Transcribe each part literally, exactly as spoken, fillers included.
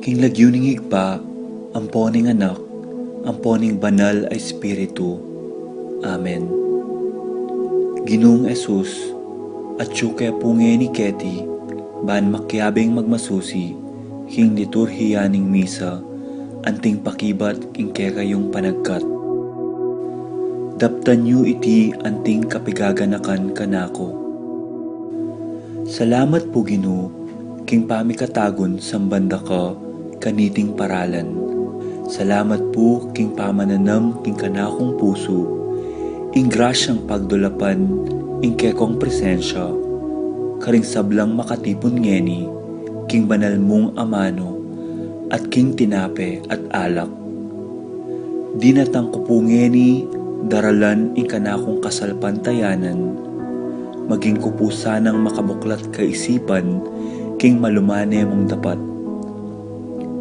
King lagyu ning Ibpa, ampo ning Anak, ampo ning Banal a Espiritu. Amen. Ginung Jesus, atyu ke pu ngeni keti, ban makiabing magmasusi king liturhiya ning misa, anting pakibat king kekayung panagkat. Daptan yu iti anting kapigaganakan kanaku. Salamat pu, Ginu, king pamikatagun samban da ka kaniting paralan. Salamat pu king pamananam king kanakung pusu ing grasyang pagdulapan ing kekong presensya karing sablang makatipun ngeni king banal mung amanu at king tinape at alak. Dinatang ku pu ngeni daralan ing kanakung kasalpantayanan, maging ku pu sanang makabuklat kaisipan king malumane mung dapat.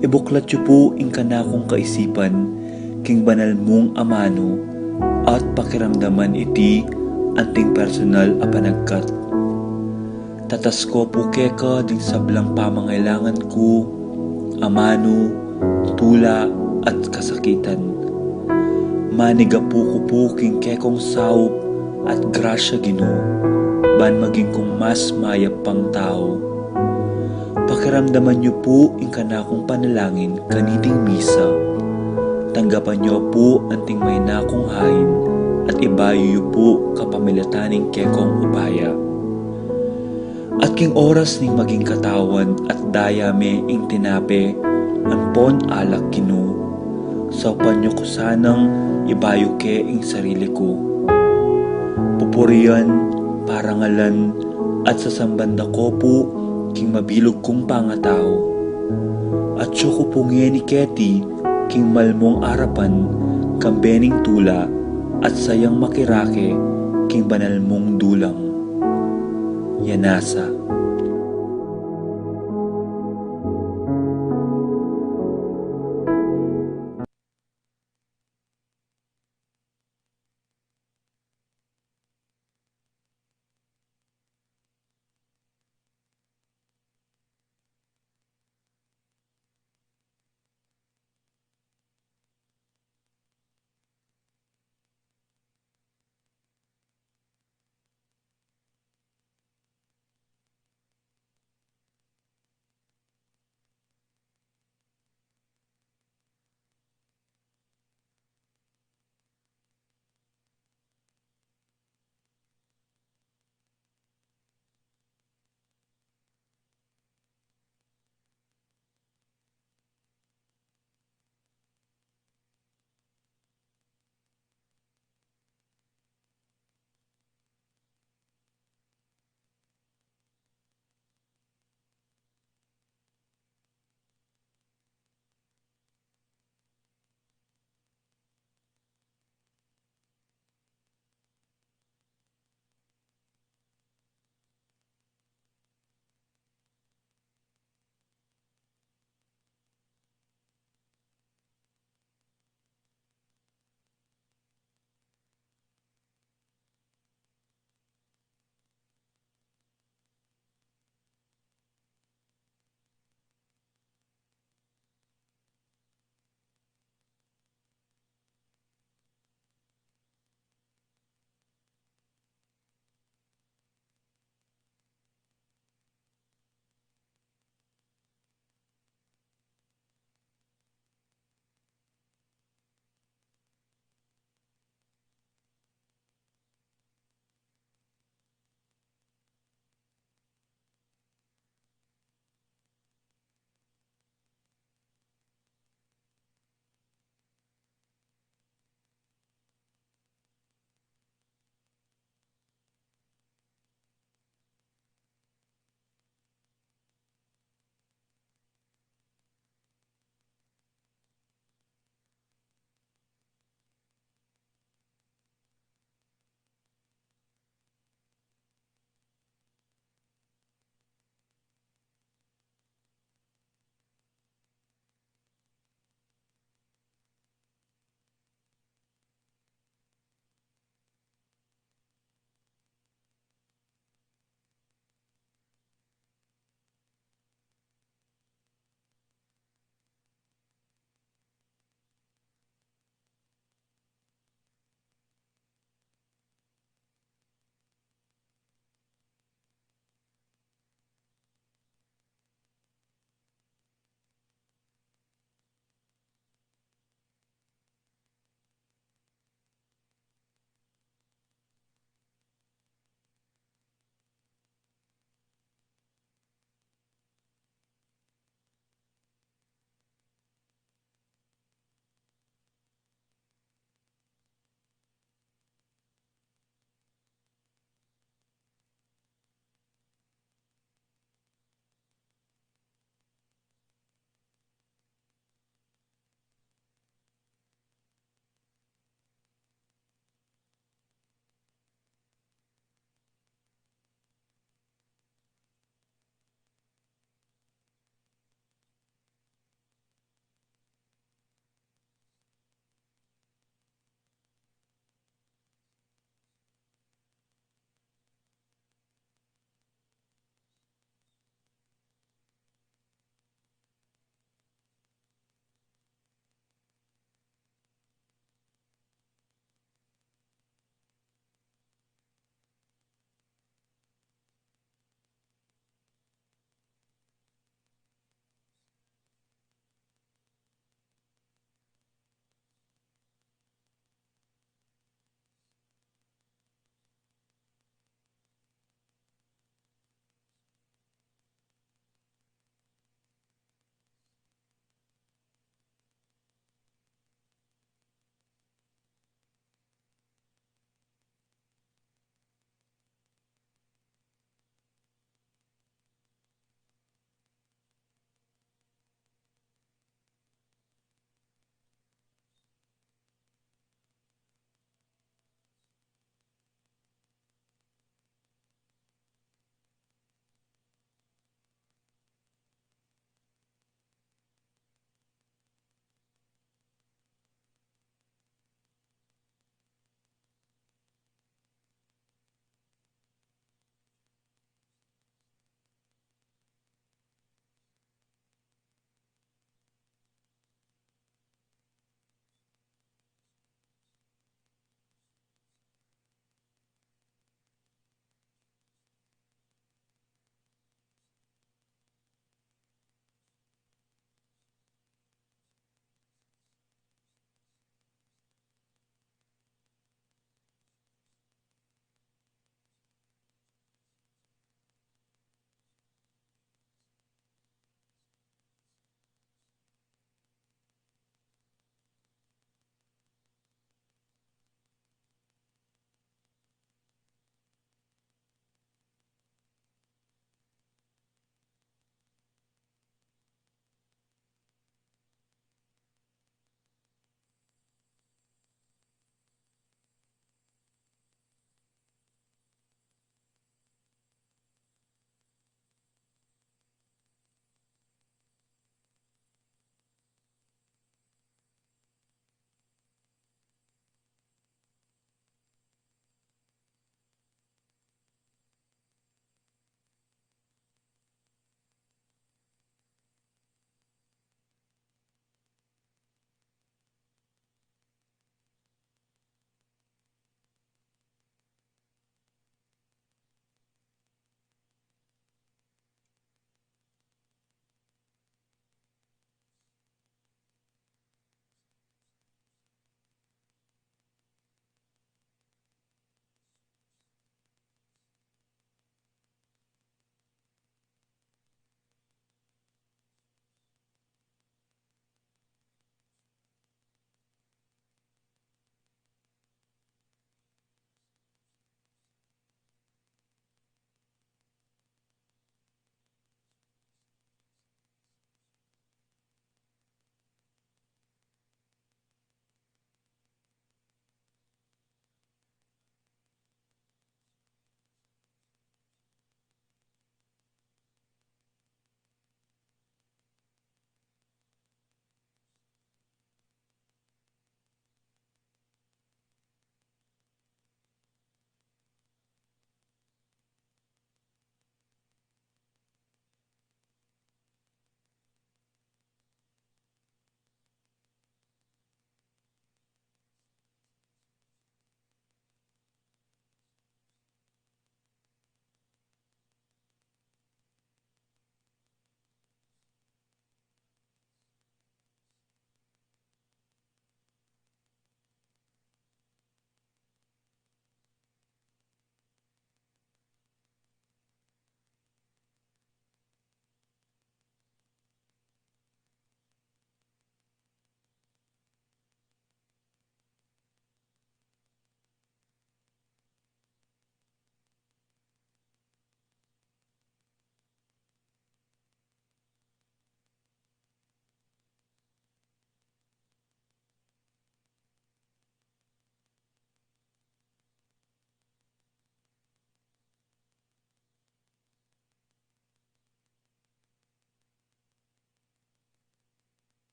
Ibuklat yu pu ing kanakung kaisipan king banal mung amanu at pakiramdaman iti anting personal a panagkat. Tatas ko pu keka ding sablang pamangailangan ku, amanu, tula, at kasakitan. Manigapu ku pu king kekong saup at grasya, Ginu, ban maging kung mas mayap pang tau. Pakiramdaman yu pu ing kanakung panalangin kaniting misa. Tanggapan yu pu anting maina kung hain at ibayu yu pu kapamilatan ning kekong upaya. At king oras ning maging katawan at daya me ing tinape ampon alak, Ginu, saupan yu ku sanang ibayu ke ing sarili ku. Pupurian, parangalan, at sasamban da ko pu king mabilug kung pangatau. Atyu ku pu ngeni keti king malmung arapan kambe ning tula at sayang makirake king banal mung dulang. Yanasa.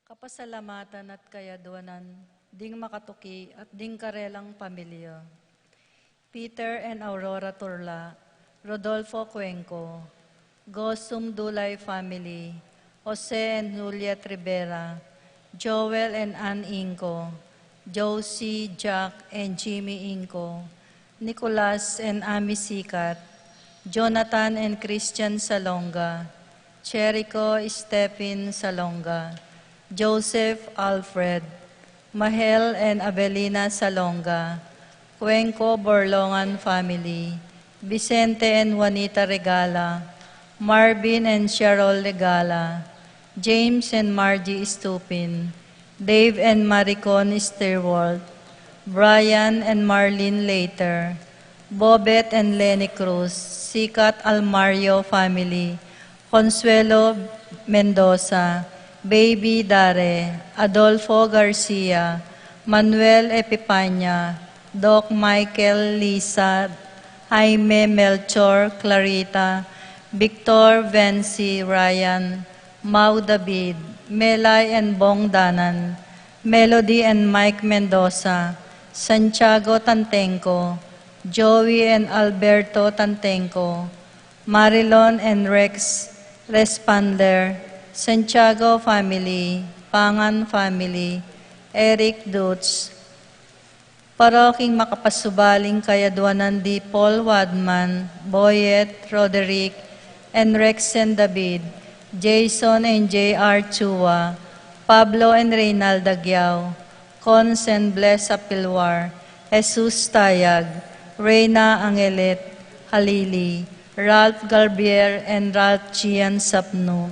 Kapasalamatan at kayadwanan ding makatuki at ding karelang pamilya. Peter and Aurora Turla, Rodolfo Cuenco, Gosum Dulay family, Jose and Juliet Rivera, Joel and Ann Inco, Josie, Jack, and Jimmy Inco, Nicolas and Ami Sikat, Jonathan and Christian Salonga, Cherico Stephen Salonga, Joseph Alfred, Mahel and Avelina Salonga, Cuenco Borlongan family, Vicente and Juanita Regala, Marvin and Cheryl Regala, James and Margie Stupin, Dave and Maricon Stewart, Brian and Marlene Later, Bobet and Lenny Cruz, Sikat Almario family, Consuelo Mendoza, Baby Dare, Adolfo Garcia, Manuel Epipania, Doc Michael, Lisa, Jaime, Melchor, Clarita, Victor, Vency, Ryan, Mau David, Melay and Bong Danan, Melody and Mike Mendoza, Santiago Tantenco, Joey and Alberto Tantenco, Marilyn and Rex Respander, Santiago family, Pangan family, Eric Dutz, Paroking makapasubaling kayadwanan di Paul Wadman, Boyet, Roderick, and Rexen David, Jason and J R Chua, Pablo and Reynalda Giao, Cons and Bless Apilwar, Jesus Tayag, Reyna Angelet Halili, Ralph Garbier and Ralph Gian Sapnu,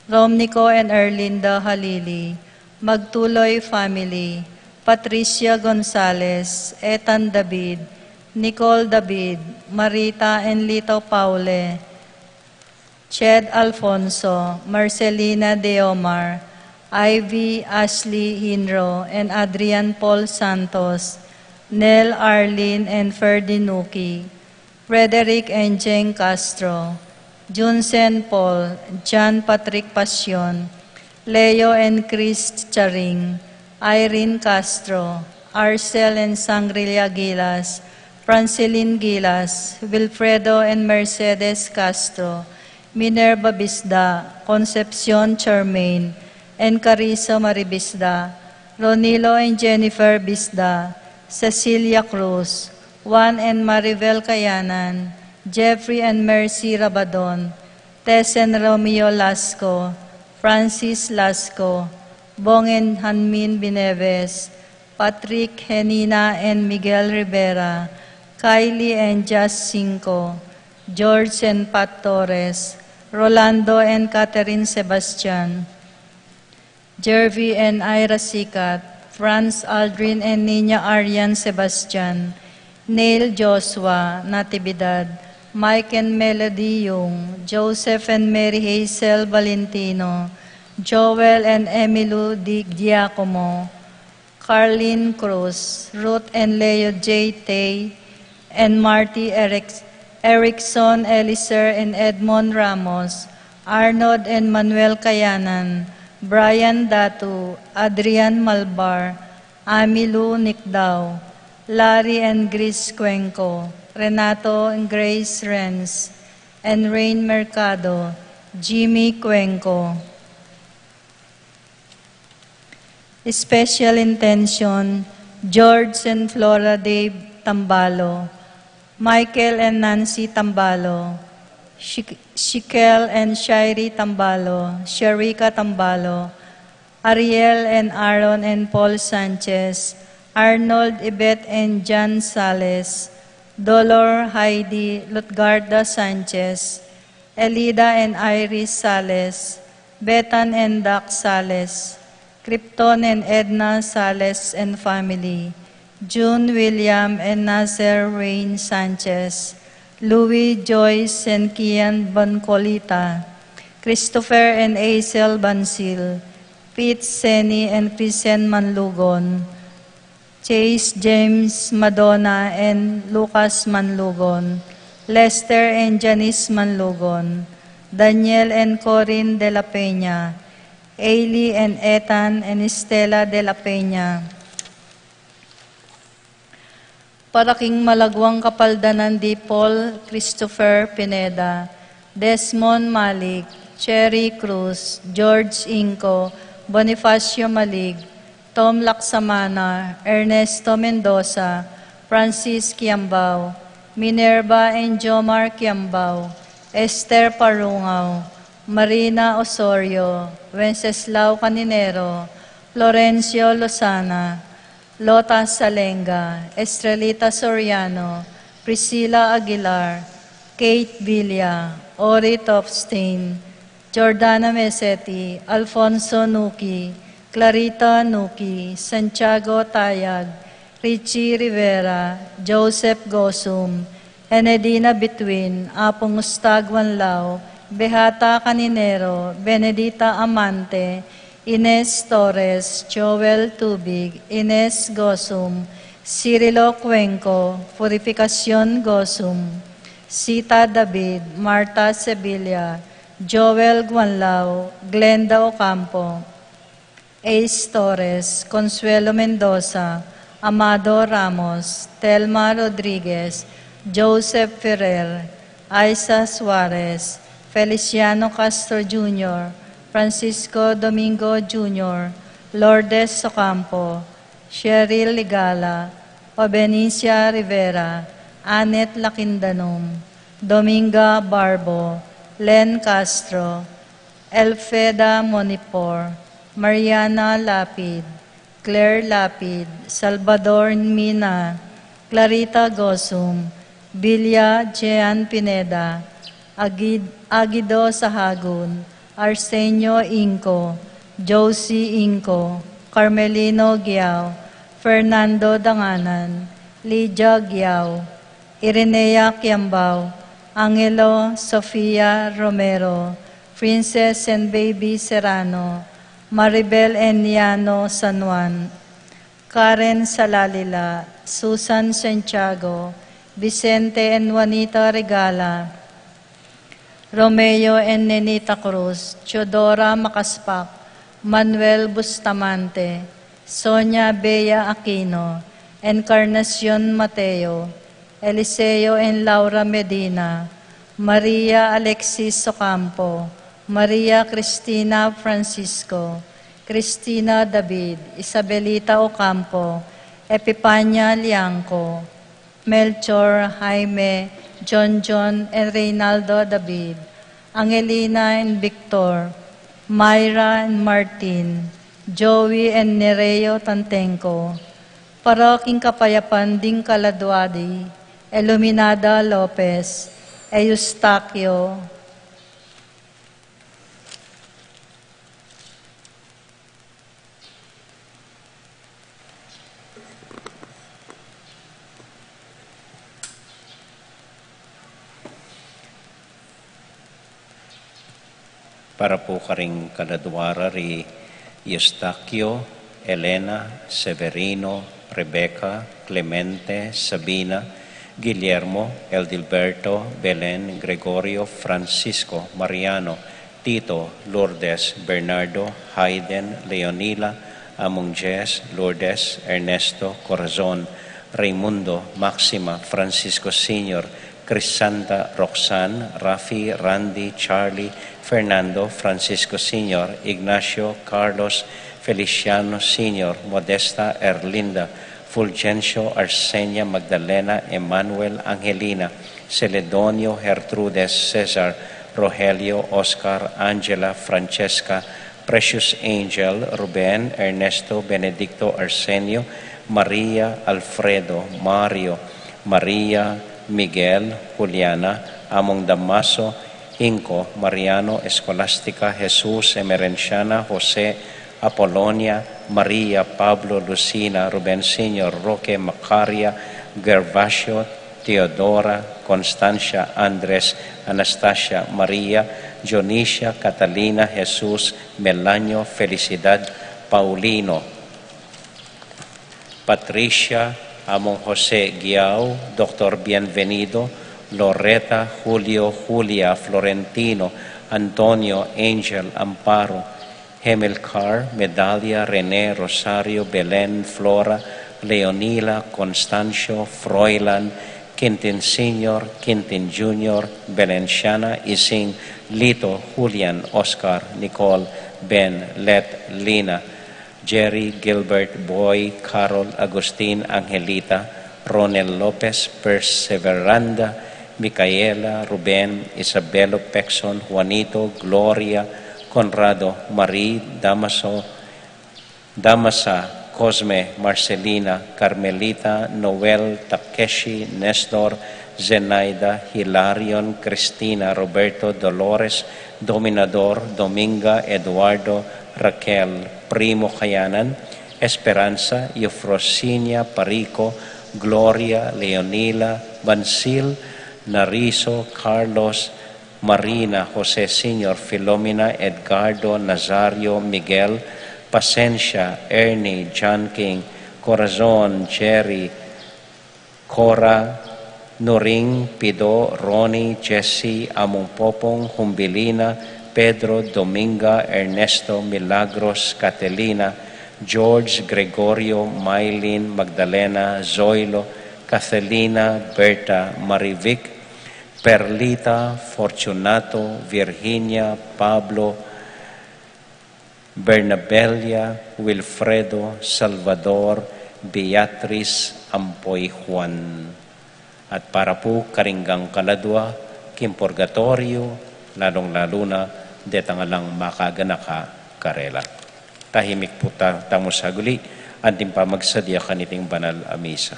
Romnico and Erlinda Halili, Magtuloy family, Patricia Gonzalez, Ethan David, Nicole David, Marita and Lito Paule, Ched Alfonso, Marcelina Deomar, Ivy Ashley Hinro, and Adrian Paul Santos, Nel Arlene and Ferdinuki, Frederick and Jane Castro, Junsen Paul, John Patrick Pasion, Leo and Chris Charing, Irene Castro, Arcel and Sangrilia Gilas, Francilin Gilas, Wilfredo and Mercedes Castro, Minerva Bisda, Concepcion Charmaine, and Carissa Marie Bisda, Ronilo and Jennifer Bisda, Cecilia Cruz, Juan and Maribel Kayanan, Jeffrey and Mercy Rabadon, Tess and Romeo Lasco, Francis Lasco, Bong and Hanmin Bineves, Patrick, Henina and Miguel Rivera, Kylie and Jazz Cinco, George and Pat Torres, Rolando and Catherine Sebastian, Jervy and Ira Sikat, Franz Aldrin and Nina Arian Sebastian, Neil Joshua Natividad, Mike and Melody Yung, Joseph and Mary Hazel Valentino, Joel and Emilou Di Giacomo, Carlin Cruz, Ruth and Leo J. Tay, and Marty Eric-, Erickson, Eliser and Edmond Ramos, Arnold and Manuel Kayanan, Brian Datu, Adrian Malbar, Amilu Nicdao, Larry and Grace Cuenco, Renato and Grace Renz, and Rain Mercado, Jimmy Cuenco. Special intention, George and Flora Dave Tambalo, Michael and Nancy Tambalo, Shik-, Shikel and Shairi Tambalo, Sherika Tambalo, Ariel and Aaron and Paul Sanchez, Arnold, Yvette and Jan Sales, Dolor, Heidi, Lutgarda Sanchez, Elida and Iris Sales, Betan and Doc Sales, Krypton and Edna Sales and family, June, William and Nasser Wayne Sanchez, Louis, Joyce and Kian Boncolita, Christopher and Hazel Bansil, Pete, Seni and Chrisen Manlugon, Chase, James, Madonna and Lucas Manlugon, Lester and Janice Manlugon, Daniel and Corinne de la Peña, Ailey and Ethan and Estela de la Peña. Para king malaguang kapaldanan di Paul Christopher Pineda, Desmond Malik, Cherry Cruz, George Inco, Bonifacio Malig, Tom Laksamana, Ernesto Mendoza, Francis Kiambao, Minerva and Jomar Kiambao, Esther Parungao, Marina Osorio, Wenceslao Caninero, Florencio Lozana, Lota Salenga, Estrelita Soriano, Priscilla Aguilar, Kate Villa, Ori Topstein, Jordana Meseti, Alfonso Nuki, Clarita Nuki, Santiago Tayag, Richie Rivera, Joseph Gosum, Enedina Bituin, Apung Ustag Wanlao, Behata Caninero, Benedita Amante, Ines Torres, Joel Tubig, Ines Gosum, Cirilo Cuenco, Purificacion Gosum, Sita David, Martha Sevilla, Joel Guanlao, Glenda Ocampo, Ace Torres, Consuelo Mendoza, Amado Ramos, Telma Rodriguez, Joseph Ferrer, Aiza Suarez, Feliciano Castro Junior, Francisco Domingo Junior, Lourdes Ocampo, Cheryl Ligala, Obenicia Rivera, Annette Lakindanum, Dominga Barbo, Len Castro, Elfeda Monipor, Mariana Lapid, Claire Lapid, Salvador Mina, Clarita Gosum, Villa Jean Pineda, Agid-, Aguido Sahagun, Arsenio Inco, Josie Inco, Carmelino Giao, Fernando Danganan, Lydia Giao, Irenea Kiambao, Angelo Sofia Romero, Princess and Baby Serrano, Maribel Eniano San Juan, Karen Salalila, Susan Santiago, Vicente and Juanita Regala, Romeo and Nenita Cruz, Teodora Macaspac, Manuel Bustamante, Sonia Bea Aquino, Encarnacion Mateo, Eliseo and Laura Medina, Maria Alexis Ocampo, Maria Cristina Francisco, Cristina David, Isabelita Ocampo, Epipania Liangco, Melchor, Jaime, John John, and Reynaldo David, Angelina and Victor, Myra and Martin, Joey and Nereo Tantenco, para king kapayapan ding kaladua di Iluminada Lopez, Eustaquio, Para pu karing kaladua ra ri Eustaquio, Elena, Severino, Rebecca, Clemente, Sabina, Guillermo, Eldilberto, Belen, Gregorio, Francisco, Mariano, Tito, Lourdes, Bernardo, Hayden, Leonila, Among Jess, Lourdes, Ernesto, Corazon, Raimundo, Maxima, Francisco Senior, Crisanta, Roxanne, Rafi, Randy, Charlie, Fernando, Francisco Senior, Ignacio, Carlos, Feliciano Senior, Modesta, Erlinda, Fulgencio, Arsenia, Magdalena, Emmanuel, Angelina, Celedonio, Gertrudes, Cesar, Rogelio, Oscar, Angela, Francesca, Precious Angel, Ruben, Ernesto, Benedicto, Arsenio, Maria, Alfredo, Mario, Maria, Miguel, Juliana, Among Damaso, Inco, Mariano, Escolastica, Jesus, Emerenciana, Jose, Apolonia, Maria, Pablo, Lucina, Ruben Senior, Roque, Macaria, Gervasio, Teodora, Constancia, Andres, Anastasia, Maria, Dionisia, Catalina, Jesus, Melanio, Felicidad, Paulino, Patricia, Among Jose, Guiao, Doctor Bienvenido, Loreta, Julio, Julia, Florentino, Antonio, Angel, Amparo, Hemilcar, Medalia, Rene, Rosario, Belen, Flora, Leonila, Constancio, Froilan, Quintin Senior, Quintin Junior, Belenciana, Ising, Lito, Julian, Oscar, Nicole, Ben, Let, Lina, Jerry, Gilbert, Boy, Carol, Agustin, Angelita, Ronel Lopez, Perseveranda, Micaela, Ruben, Isabelo, Pexon, Juanito, Gloria, Conrado, Marie, Damaso, Damasa, Cosme, Marcelina, Carmelita, Noel, Takeshi, Nestor, Zenaida, Hilarion, Cristina, Roberto, Dolores, Dominador, Dominga, Eduardo, Raquel, Primo Kayanan, Esperanza, Eufrosinia, Parico, Gloria, Leonila, Bansil, Nariso, Carlos, Marina, Jose Senior, Filomena, Edgardo, Nazario, Miguel, Pasensia, Ernie, John King, Corazon, Jerry, Cora, Nuring, Pido, Ronnie, Jesse, Among Popong, Humbilina, Pedro, Dominga, Ernesto, Milagros, Catelina, George, Gregorio, Mylene, Magdalena, Zoilo, Cathelina, Berta, Marivic, Perlita, Fortunato, Virginia, Pablo, Bernabella, Wilfredo, Salvador, Beatriz, ampo i Juan. At para pu karing kaladua king purgatorio, lalung-lalu na detang alang makaganaka karela. Tahimik pu ta-, tamu saguli, anting pamagsadya kaniting banal a misa.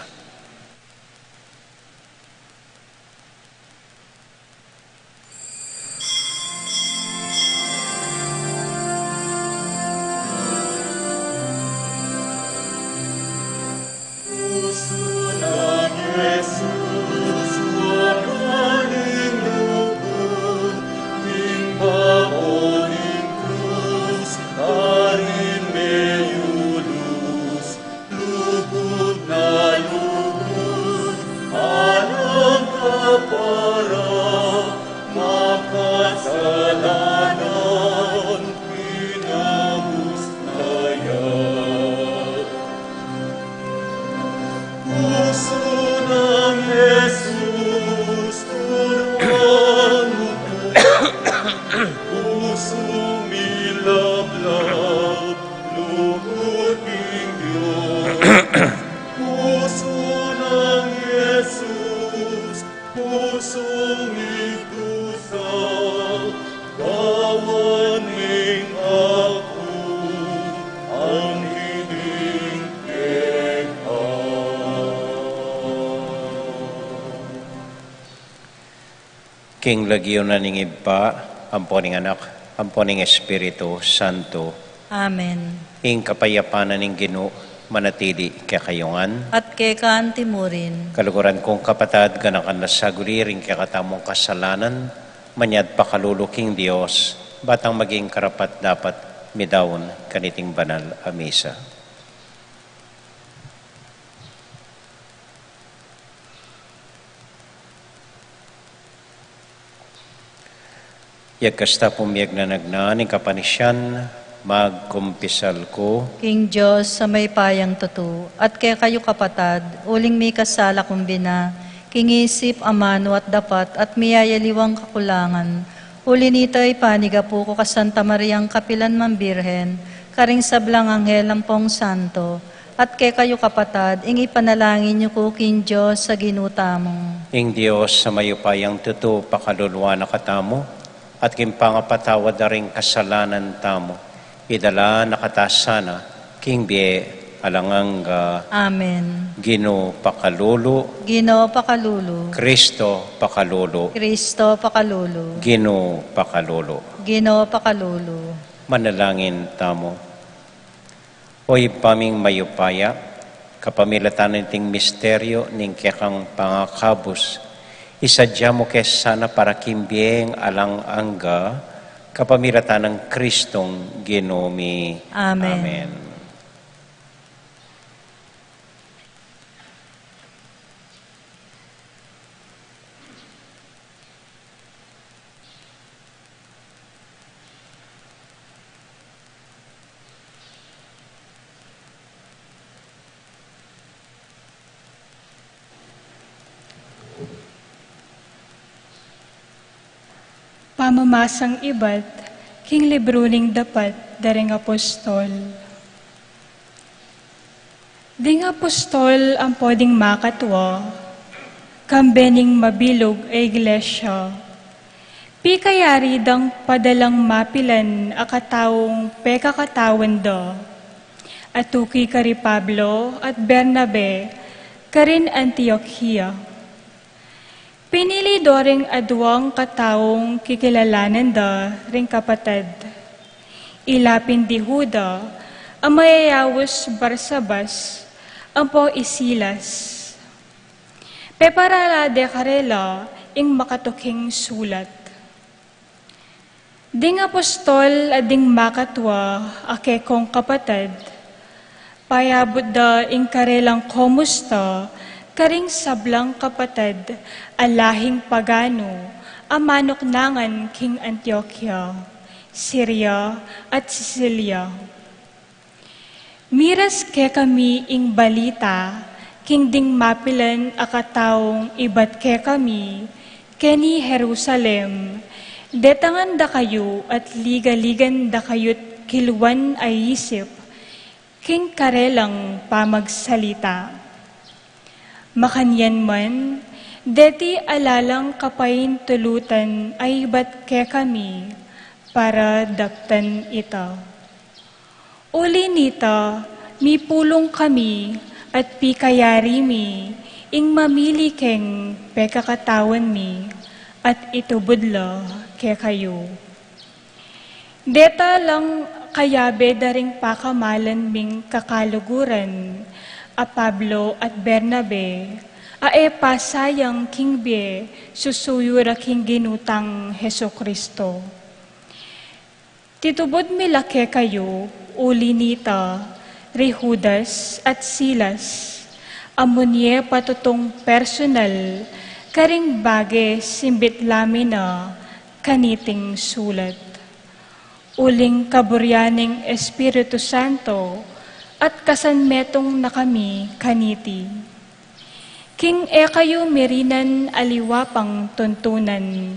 Lugud na lugud, alang kapara, makasalanan, pinabus na ya. Pusu nang Jesus, turuan mu ku. Pusung milablab, lugud ning Dios. Pusu nang Jesus, pusung migdusa, gawan ning aku, ang ining keka. King lagyu na ning Ibpa, ampo ning Anak, ampo ning Espiritu Santo. Amen. Ing kapayapan na ning Ginu manatili kekayu ngan. At keka anti mu rin. Kaluguran kung kapatad, ganakan la saguli ring kekatamung kasalanan, manyad pakalulu king Dios, batang maging karapat-dapat midaun kaniting banal a misa. Yagkasta pung miyagnanagnan ing kapanisian, magkumpisal ku king Dios a mayupayang tutu, at kekayu kapatad, uling mikasala kung bina, king isip, amanu at dapat, at miyayaliwang kakulangan. Uli nita, ipanigapu ku kang Santa Mariang kapilan man Birhen, karing sablang anghel ampong santo, at kekayu kapatad, ing ipanalangin yu ku king Dios a Ginu tamu. Ing Dios a mayupayang tutu pakaluluan na katamu, at king pangapatawad da ring kasalanan tamu, idala na kata sana king bie alang angga. Amen. Ginu pakalulu. Ginu pakalulu. Kristo pakalulu. Kristo pakalulu. Ginu pakalulu. Ginu pakalulu. Manalangin tamu. O Ibpa ming mayupaya, kapamilatan niting misteryu ning kekang pangakabus, isadya mu ke sana para king bie alang angga, kapamilatan nang Kristong Ginu mi. Amen. Amen. Mamasang ibat king libru ning dapat da ring apostol. Ding apostol ampo ding makatwa, kambe ning mabilug a iglesia, pikayari dang padalang mapilan a kataung pekakatawan da, a tuki kari Pablo at Bernabe karin Antioquia. Pinili do ring aduang kataung kikilalanan da ring kapatad. Ila pin di Juda, a mayayaus Barsabas, ampo i Silas. Peparala de karela ing makatuking sulat. Ding apostol a ding makatwa a kekong kapatad, payabut da ing karelang komusta karing sablang kapatad a lahing paganu a manuknangan king Antioquia, Siria, at Sicilia. Miras kekami ing balita king ding mapilan a kataung ibat kekami keni Jerusalem, detangan da kayu at ligaligan da kayut kilwan a isip king karelang pamagsalita. Makanyan man, deti ala lang kapaintulutan a ibat kekami para daptan ita. Uli nita, mipulung kami at pikayari mi ing mamili keng pekakatawan mi at itubud la kekayu. Deta lang kayabe da ring pakamalan ming kakaluguran a Pablo at Bernabe, a e pasayang king bie susuyu ra king Ginu tang Jesucristo. Titubud mi la kekayu, uli nita, ri Judas at Silas, a munye patutung personal karing bage simbit la mi na kaniting sulat. Uling kaburian ning Espiritu Santo at kasanmetung na kami kaniti. King e kayu mirinan aliwa pang tuntunan,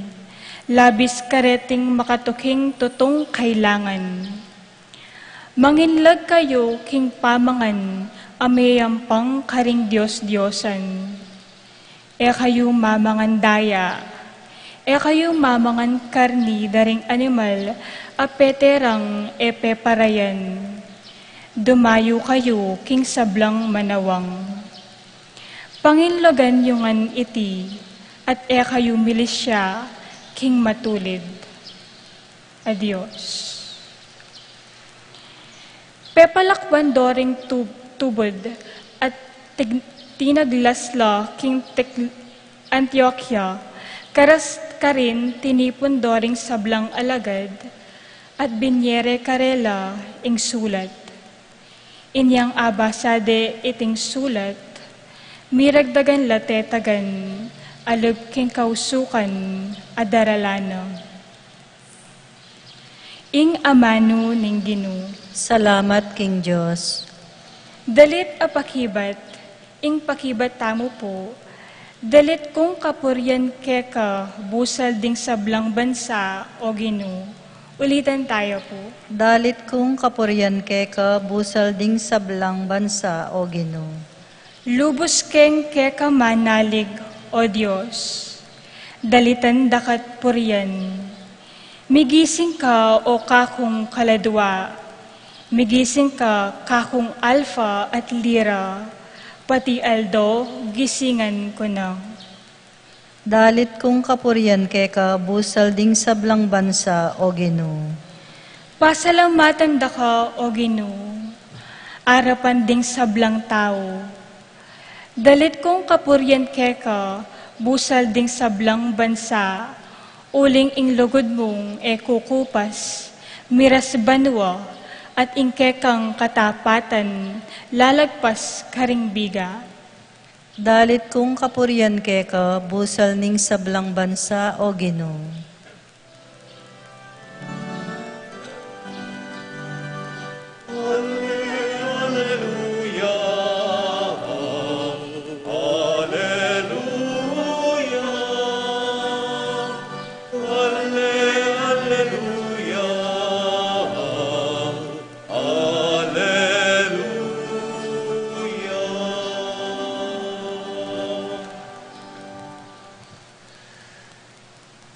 labis kareting makatuking tutung kailangan. Manginlag kayu king pamangan a meyampang karing dios-diosan. E kayu mamangan daya, e kayu mamangan karni da ring animal a peterang e peparayan. Dumayu kayu king sablang manawang. Panginlogan yu ngan iti, at e kayu milisya king matulid a dios. Pepalakwan do ring tu-, tubud at tig-, tinaglas la king tek-, Antioquia, karas karin tinipun do ring sablang alagad at binie re karela ing sulat. Inyang abasa de iting sulat, miragdagan la tetagan a lub king kausukan a daralan na. Ing amanu ning Ginu. Salamat king Dios. Dalit a pakibat, ing pakibat tamu pu, dalit kung kapurian keka busal ding sablang bansa, o Ginu. Ulitan taya pu. Dalit kung kapurian keka busal ding sablang bansa, o Ginu. Lubus keng keka manalig, o Dios. Dalitan daka't purian. Migising ka, o kakung kaladua. Migising ka, kakung alfa at lira. Pati aldo, gisingan ku na. Dalit kung kapurian keka busal ding sablang bansa, o Ginu. Pasalamatan da ka, o Ginu, arapan ding sablang tau. Dalit kung kapurian keka busal ding sablang bansa, uling ing lugud mung e kukupas, miras banua, at ing kekang katapatan lalagpas karing biga. Dalit kung kapurian keka busal ning sablang bansa, o Ginu. Alleluia, alleluia, alleluia.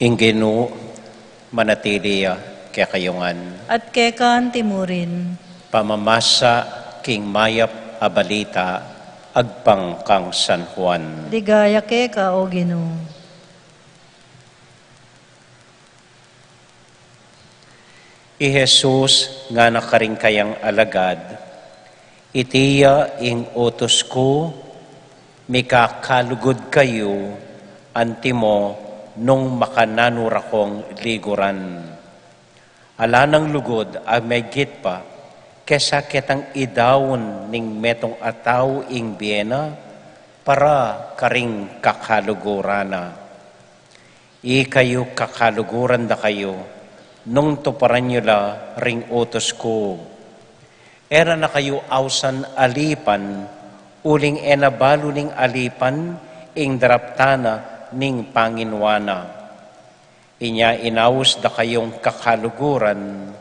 Ing Ginu manatili ya kekayu ngan. At keka antimurin. Pamamasa king mayap a balita agpang kang San Juan. Ligaya keka, O Ginu. I Jesus ngana karing kayang alagad, "Iti ya ing utus ku, mikakalugud kayu, antimo nung makananu ra kong liguran. Ala nang lugud a megit pa kesa ketang idaun ning metung a tau ing bie na para karing kakaluguran na. Ikayu, kakaluguran da kayu nung tuparan yu la ring utus ku. E ra na kayu ausan alipan, uling e na balu ning alipan ing daraptan na ning panginuan na. Inya inaus da kayung kakaluguran,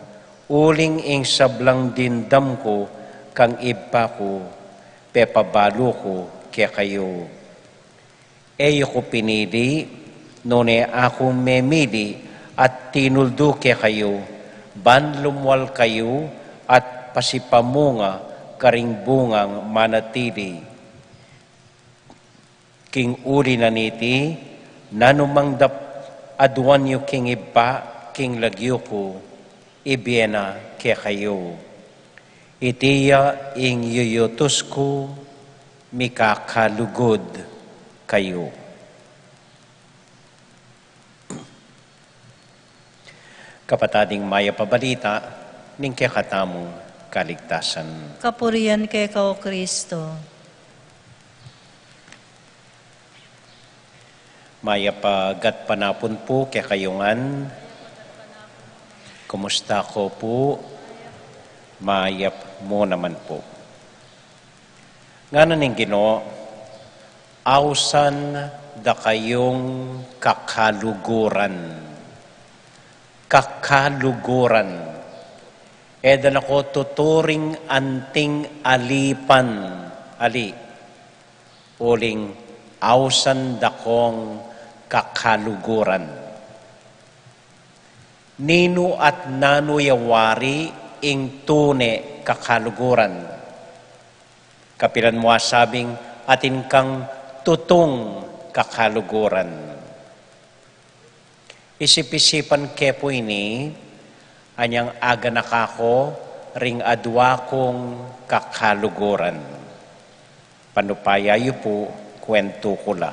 uling ing sablang dimdam ku kang Ibpa ku, pepabalu ku kekayu. E yu ku pinili, nune aku memili at tinuldu kekayu, ban lumual kayu at pasipamunga karing bungang manatili. King uli na niti, nanu mang dap-, aduan yu king Ibpa, king lagyu ku, ibie na kekayu. Iti ya ing yuutus ku, mikakalugud kayu." Kapatad, ing mayap a balita ning kekatamung kaligtasan. Kapurian keka, O Kristo. Mayap a gatpanapun pu kekayu ngan. Kumusta ko pu? Mayap mu naman pu. Ngana ning Ginu, "Ausan da kayung kakaluguran." Kakaluguran. E da na ko tuturing anting alipan, ali. Uling ausan da kong kakaluguran. Ninu at nanu ya wari ing tune kakaluguran? Kapilan mu asabing atin kang tutung kakaluguran? Isip-isipan ke pu ini, anyang aganaka ko ring adua kung kakaluguran. Panupaya yu pu, kwentu ku la.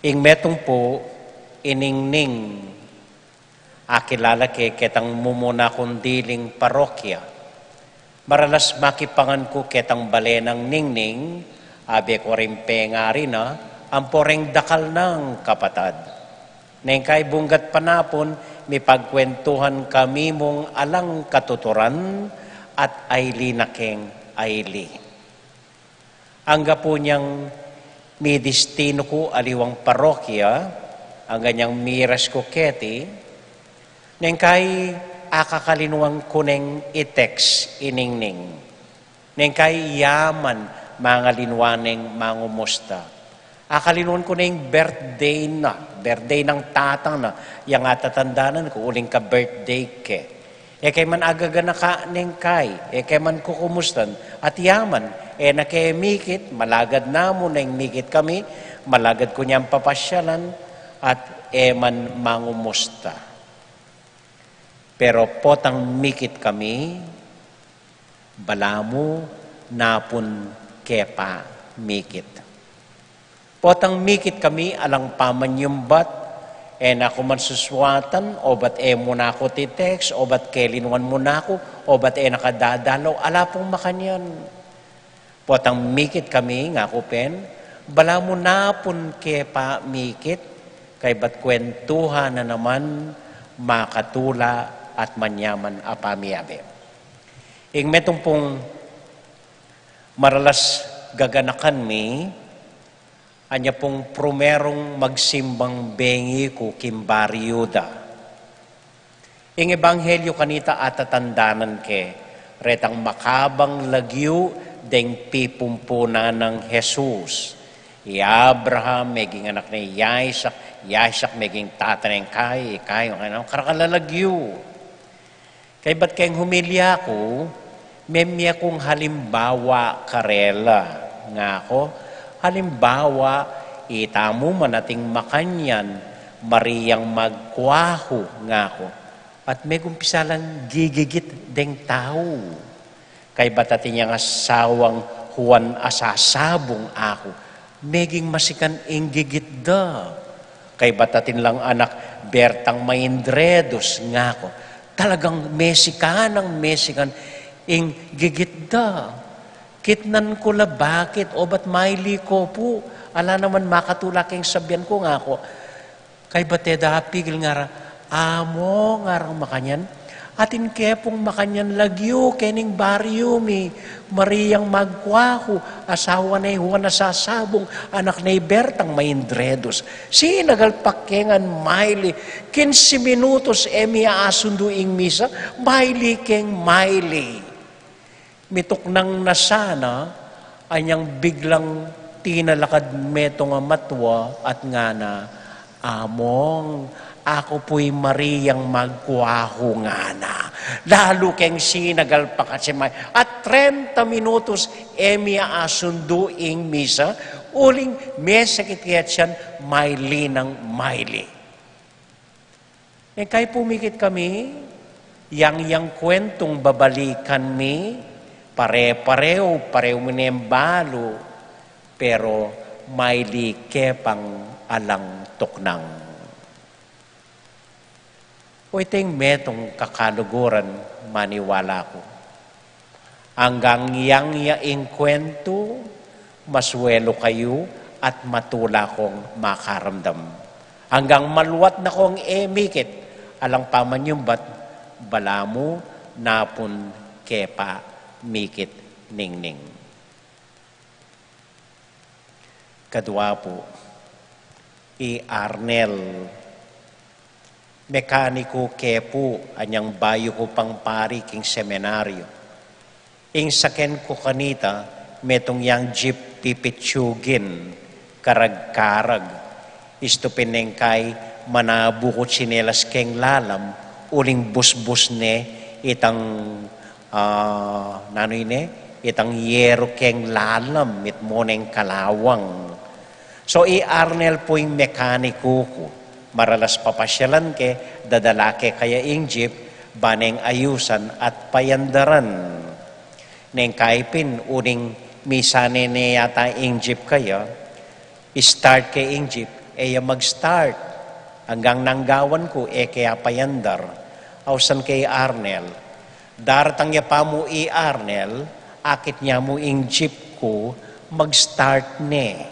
Ing metung pu, i Ningning, akilala ke ketang mumuna kung diling parokya. Maralas makipangan ku ketang bale nang Ningning, abe ku ring pengari na, ampo reng dakal nang kapatad. Neng kai bunggat panapun, mipagkwentuhan kami mung alang katuturan at aili na keng aili. Angga pu nyang midistinu ku aliwang parokya, angga nyang miras ku keti, neng kai akakalinuan ku neng i-text i Ningning. Neng kai yaman mangalinuan neng mangumusta. Akalinuan ku neng birthday na, birthday nang tatang na, yang atatandanan ku uling ka-birthday ke. E ke man agaganaka neng kai, e ke man kukumustan, at yaman, e na ke mikit, malagad na mu neng mikit kami, malagad ku nyang papasyalan, at e man mangumusta. Pero potang mikit kami, balamu napun ke pa mikit. Potang mikit kami alang pamanyumbat, e na ku man susuatan, obat e mu na ku ti-text, obat kelinuan mu na ku, obat e na ka dadalaw, ala pung makanyan. Potang mikit kami, ngaku pen, balamu napun ke pa mikit, kaybat kwentuhan na naman, makatula at manyaman a pamiyabe. Ing metung pung maralas gaganakan mi, anya pung prumerung magsimbang bengi ku king baryu da. Ing ebanghelyu kanita atatandanan ke, retang makabang lagyu deng pipumpunan nang Jesus. I Abraham, meging anak ne i Isaac, Ya siak meging tata neng kai, kai, ano, karakalalagyu. Kaybat keng humilya ku, memie kung halimbawa karela, ngaku. Halimbawa, itamu man ating makanyan, Mariang magkuahu, ngaku. At megumpisa lang gigigit deng tau. Kaybat atin yang asawang Juan a sasabung, aku, meging masikan ing gigit da. Kaybat atin lang anak Bertang maindredus, ngaku. Talagang mesikan nang mesikan ing gigit da. Kitnan ku la bakit, obat maili ko pu. Ala naman makatula keng sabian ku, ngaku. Kaybat e da pigil, ngara, Among, ngarang makanyan, atin ke pung makanyan lagyu kening baryu mi, Mariang magkuahu, asawa ne Juan a sasabung, anak ne Bertang maindredus. Sinagal pa ke ngan maili, kinse minutos e mi asundu ing misa, maili keng maili. Mituknang na sana, anyang biglang tinalakad metung a matua at ngana, Among, aku pu'y Mariang magkuahu, ngana. Lalu keng sinagal pa kasi may, at trenta minutos e mi asundu ing misa, uling mesakit ya tiyan, maili nang maili. E kay pumikit kami, yang, yang kwentung babalikan mi, pare-pareu, pareu mi neng balu, pero maili ke pang alang tuknang. O iteng metung kakaluguran, maniwala ku. Anggang yang ya ing kwentu, masuelu kayu at matula kong makaramdam. Anggang maluat na kong e mikit, alang pamanyumbat, balamu napun ke pa mikit ningning. Kadua pu, i Arnel. Mekaniku ke pu, anyang bayu ku pang pari king seminaryo. Ing saken ku kanita, metung yang jeep pipitsugin, karag-karag. Istu pin neng kai manabu ku tsinelas keng lalam, uling busbus ne itang, ah, nanu ine, itang yeru keng lalam, mitmu neng kalawang. So, i Arnel pu ing mekaniku ku. Maralas papasyalan ke, dadala ke kaya ing jeep, baneng ayusan at payandaran. Neng kai pin, uling misane ne yata ing jeep kaya, i-start ke ing jeep, e ya mag-start. Anggang nanggawan ku, e ke apayandar. Ausan ke i Arnel. Daratang ya pa mu i Arnel, akit nya mu ing jeep ku, mag-start ne.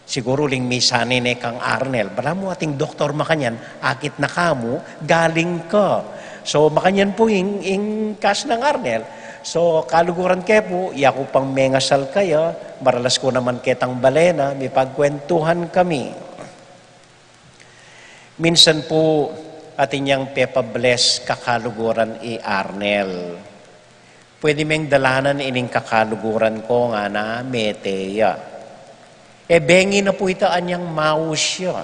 Siguru uling misane ne kang Arnel, balamu ating doktor makanyan, akit na ka mu, galing ka. So, makanyan pu ing, ing kas nang Arnel. So, kaluguran ke pu, yaku pang mengasal kaya, maralas ku naman ketang balena, mipagkwentuhan kami. Minsan pu, atin yang pepa-bless kakaluguran i Arnel. Pwede meng dalanan ining kakaluguran ko, ngana, mete ya. E bengi na pu ita anyang maus ya.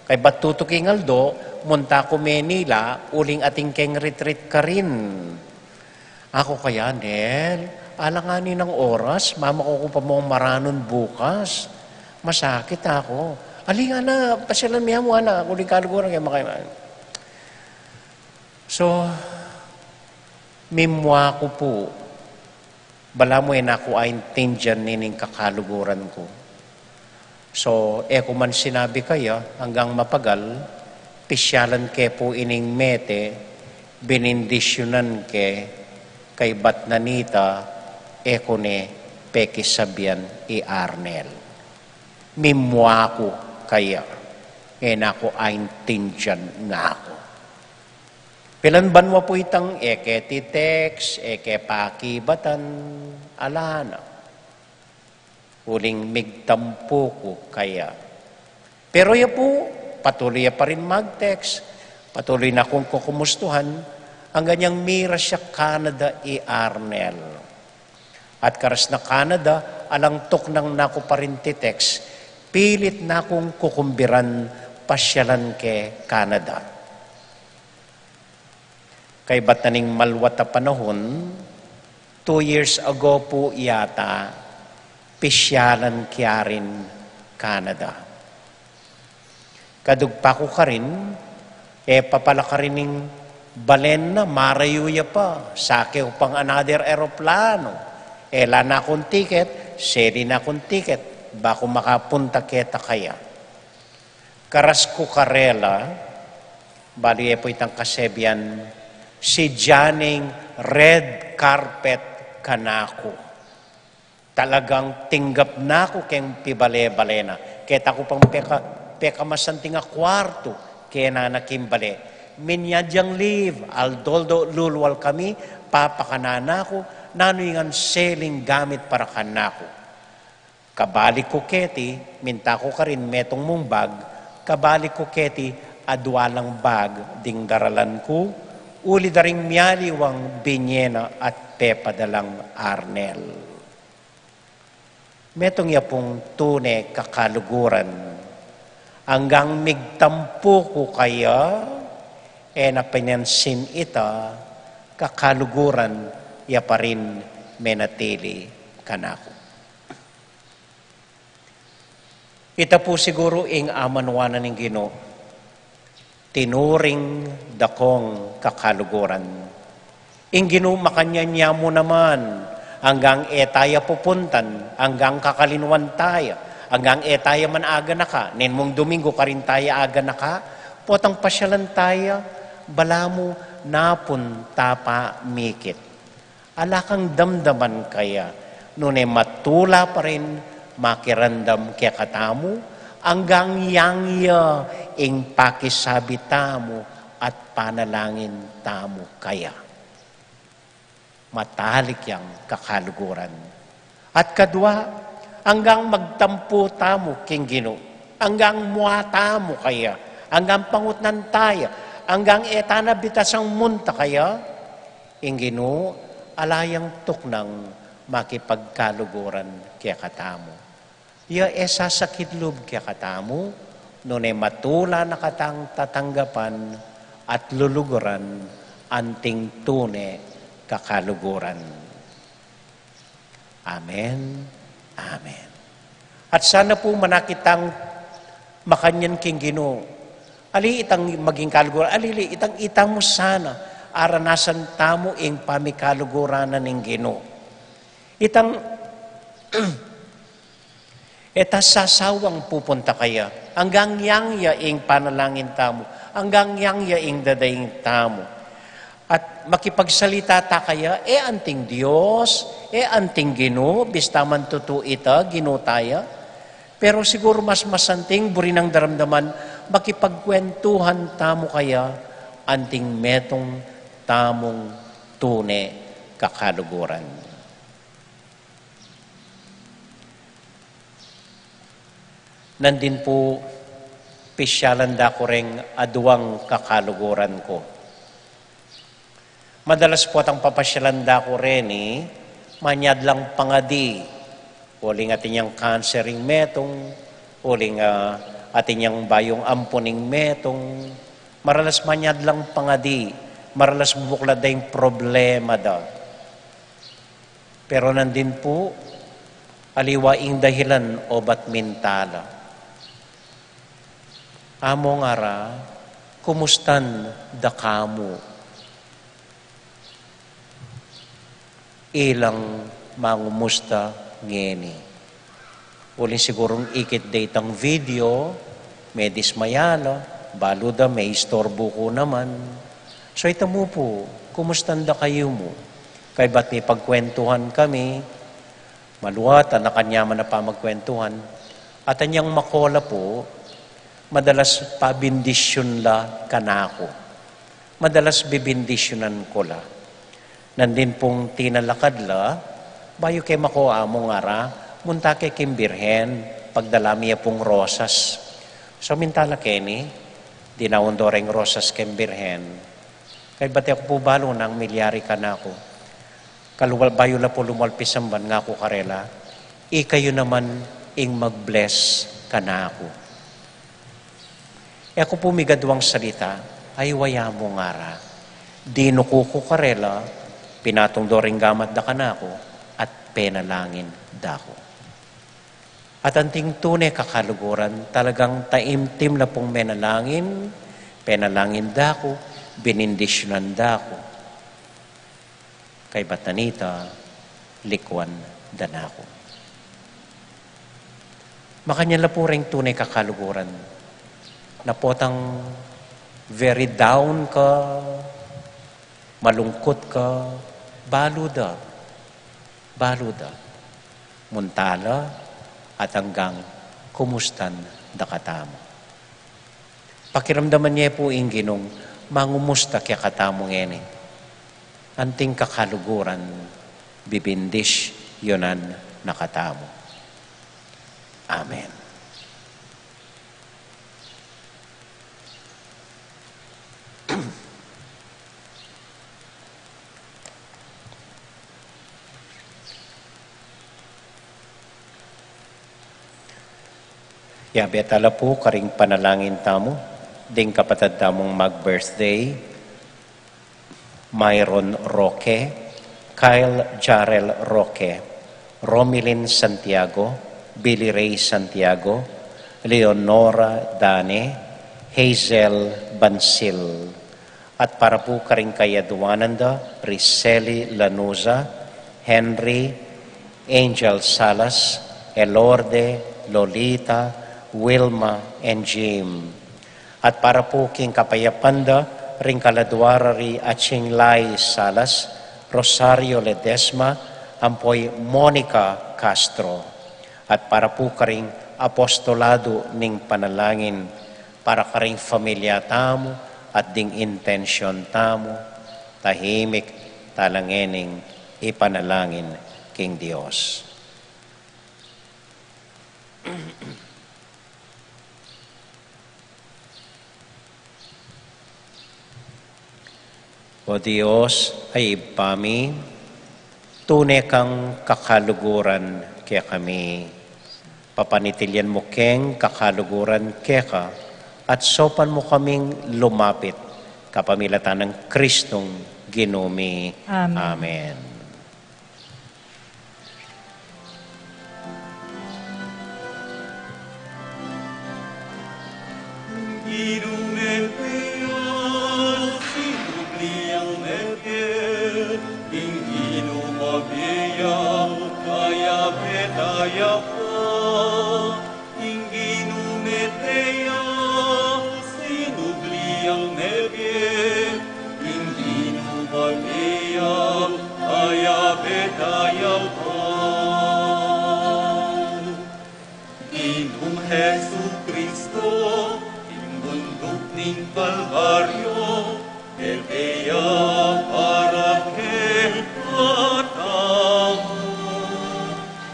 Kaybat tutuking aldo, munta ku Manila, uling atin keng retreat karin. Aku kaya, Nel, alang ani nang oras, mamaku ku pa mung maranun bukas. Masakit aku. Ali ngana, pasyalan mi mu, ana, uling kaluguran ke makaiman. So, mimua ku pu, balamu e na ku aintindian ining kakaluguran ku. So, e ku man sinabi kaya, anggang mapagal, pisyalan ke pu ining mete, binindisyunan ke, kaybat na nita, e ku ne pekisabian i Arnel. Mimua ku kaya, e na ku aintindian, ngaku. Pilan banua pu itang e ke ti-text, e ke pakibatan, ala na. Uling migtampu ku kaya. Pero ya pu, patuloy ya pa rin mag-text, patuloy na kung kukumustuhan, anggang yang miras ya Canada i Arnel. At karas na Canada, alang tuknang na ku pa rin ti-text, pilit na kung kukumbiran pasyalan ke Canada. Kaybat na ning maluat a panahun, two years ago pu yata, pisyalan ke rin Canada. Kadugpa ku karin, e pa pala karin ing balen na, marayu ya pa, sake ku pang another eroplano, e la na kung tiket, seli na kung tiket, ba ku makapunta keta kaya. Karas ku karela, balu ye pu itang kasebian, sidya ne ing red carpet kanaku. Talagang tinggap na ku keng pibale-bale na. Keta ku pang peka, pekamasanting a kuartu, kena na king bale. Minyad yang leave, aldo-aldo lulual kami, papakanan na ku, nanu ing seling gamit para kanaku. Kabalik ku keti, minta ku karin metung mung bag, kabalik ku keti, adua lang bag ding daralan ku, uli da ring miyaliwang binye na at pepadalang Arnel. Metung ya pung tune kakaluguran. Anggang migtampu ku kaya, e na pinansin ita, kakaluguran ya pa rin menatili kanaku. Ita pu siguru ing amanuanan ning Ginu, tinuring da kong kakaluguran. Ing Ginu makanyan ya mu naman, anggang e taya pupuntan, anggang kakalinuan taya, anggang e taya man aganaka, nen mung Domingo karin taya aganaka, potang pasyalan taya, balamu napun tapa mikit. Ala kang damdaman kaya, nune matula pa rin makiramdam kekatamu, anggang yang ya ing pakisabi tamu at panalangin tamu kaya. Matalik yang kakaluguran. At kadua, anggang magtampu tamu king Ginu, anggang mua tamu kaya, anggang pangutnan taya, anggang e ta na bitasang munta kaya, ing Ginu, ala yang tuknang makipagkaluguran kekatamu. Ya e sasakit lub kekatamu, nune matula na katang tatanggapan at luluguran anting tune kakaluguran. Amen. Amen. At sana pu manakit tang makanyan king Ginu. Ali itang maging kaluguran, ali itang ita mu sana, aranasan tamu ing pamikaluguran na ning Ginu. Itang e ta sasawang pupunta kaya, anggang yang ya ing panalangin tamu, anggang yang ya ing dadaing tamu. At makipagsalita ta kaya, e anting Dios, e anting Ginu, bista man tutu ita, Ginu taya. Pero siguru mas masanting, buri nang daramdaman, makipagkwentuhan tamu kaya, anting metung tamung tune kakaluguran. Nandin pu, pisyalan da ku reng aduang kakaluguran ku. Madalas pu atang papasyalan da ku reni, manyad lang pangadi, uling atin yang cancer ing metung, uling, ah, atin yang bayung ampun ing metung, maralas manyad lang pangadi, maralas bubuklad da ing problema da. Pero nandin pu, aliwa ing dahilan obat minta la. Among Ara, kumustan da kamu? Ilang mangumusta ngeni. Uling sigurung ikit da itang video, medismaya la, balu da, meistorbu ku naman. So ita mu pu, kumustan da kayu mu? Kaybat mipagkwentuhan kami, maluat a kanyaman a pamagkwentuhan, at anyang makola pu, madalas pabindisyun la kanaku. Madalas bibindisyunan ku la. Nandin pung tinalakad la, bayu ke mako Among Ara, munta ke king Birhen, pagdala mi ya pung rosas. So minta la keni, dinaun do reng rosas king Birhen. Kaybat e ku pu balu nung milyari kanaku. Kalual bayu la pu lumual pisamban, ngaku karela, ikayu naman ing mag-bless kanaku. E ku pu migaduang salita, ay waya mu ngara. Dinuku ku karela, pinatung do ring gamat da kanaku, at penalangin da ku. At anting tune kakaluguran, talagang taimtim la pung menalangin, penalangin da ku, binindisyunan da ku. Kaybat na nita, likuan da na ku. Makanyan la pu ring tune kakaluguran. Na potang very down ka, malungkut ka, balu da, balu da. Munta la at anggang kumustan da katamu. Pakiramdaman ye pu ing Ginung mangumusta kekatamu ngeni. Anting kakaluguran, bibindisyunan na katamu. Amen. Yabe tala pu karing panalangin tamu, ding kapatad tamung mag-birthday, Myron Roque, Kyle Jarrell Roque, Romilin Santiago, Billy Ray Santiago, Leonora Dane, Hazel Bansil. At para pu karing kayaduanan da, Riseli Lanuza, Henry, Angel Salas, Elorde, Lolita, Wilma, and Jim. At para pu king kapayapan da, ring kaladua ra ri Aching Lai Salas, Rosario Ledesma, ampo i Monica Castro. At para pu karing apostoladu ning panalangin, para karing familia tamu at ding intensyon tamu, tahimik tala ngening ipanalangin king Dios. O Dios a Ibpa mi, tune kang kakaluguran kekami. Papanitilyan mu keng kakaluguran keka, at saupan mu kaming lumapit kapamilatan nang Kristong Ginu mi. Amen. Amen. Ginu mebie, sinubli yang mebie, ing Ginu mebie, kayabe da ya pa. Ing Ginu mebie, sinubli yang mebie, ing Ginu mebie, kayabe da ya pa. Ginung Jesucristo, king bunduk ning Kalbaryo, mebie ya para kekatamu.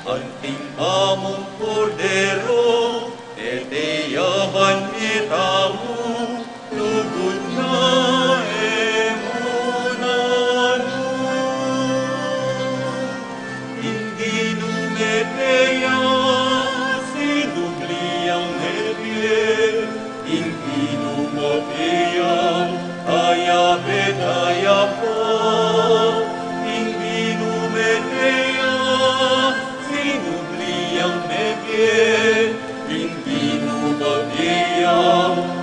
Anting bamung Kordero, mebie ya ban mitamu, lugud na e mu nanu. Ing Ginu mebie, sinubli yang mebie, ing Ginu mebie, kayabe da ya pa. Ing Ginu mebie, sinubli yang mebie, ing Ginu mebie,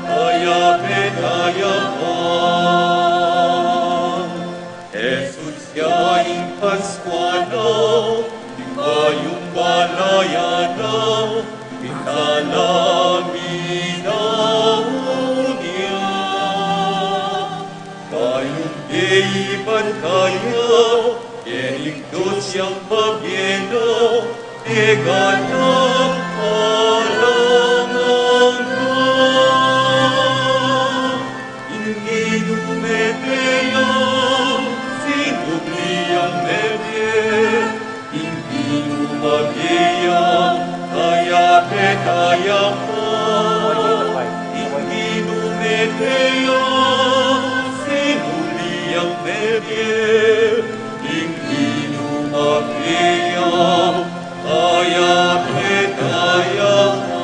kayabe da ya pa. Jesus ya ing Paskwa da, ing bayung balaya da, ing sala mi daun ya. Kayung gei ban kaya, keng Dios yang pabie na, e gana alang angga. Ing Ginu mebie, sinubli yang mebie, ing Ginu mebie, kayabe da ya pa. Ing Ginu mebie, sinubli yang mebie, ing Ginu mebie, kayabe da ya pa.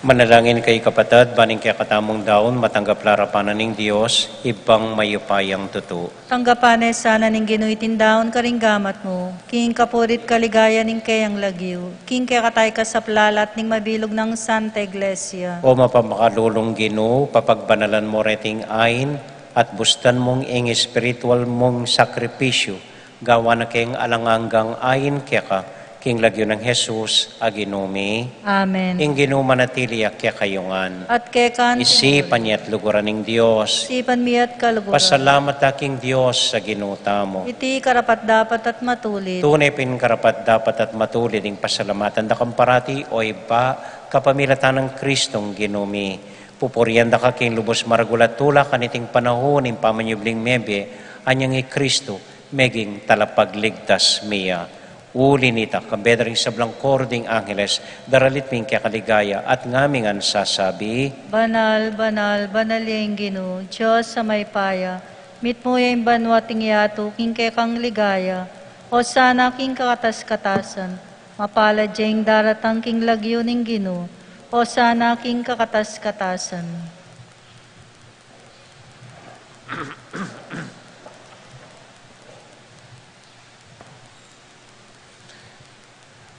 Manalangin kayu, kapatad, ban ing kekatamung daun matanggap la arapan na ning Dios, Ibpang mayupayang tutu. Tanggapan na sana ning Ginu iting daun karing gamat mu, king kapuri't kaligayan ning keyang lagyu, king kekatang kasaplalan at ning mabilug nang Santa Iglesia. O mapamakalulung Ginu, papagbanalan mu reting ain, at bustan mung ing espiritual mung sakripisyu, gawan na keng alang anggang ain keka, king lagyu nang Jesus a Ginu mi. Amen. Ing Ginu manatili ya kekayu ngan. At keka naman. Isipan ya at luguran ning Dios. Isipan mi at kaluguran. Pasalamat ta king Dios a Ginu tamu. Iti karapat-dapat at matulid. Tune pin karapat-dapat at matulid ing pasalamatan da kang parati, o Ibpa, kapamilatan nang Kristong Ginu mi. Pupurian da ka king lubus maragul a tula kaniting panaun ning pamanyubling mebie, anyang i Kristo meging talapagligtas mi ya. Uli nita, kambe da ring sablang koro ding angeles, daralit mi ing keka ligaya at ngaming ngan sasabi: Banal, banal, banal ya ing Ginu, Dios a mayupaya, mitmu ya ing banua at ing yatu king kekang ligaya. Osana king kakatas-katasan. Mapalad ya ing daratang king lagyu ning Ginu. Osana king kakatas-katasan.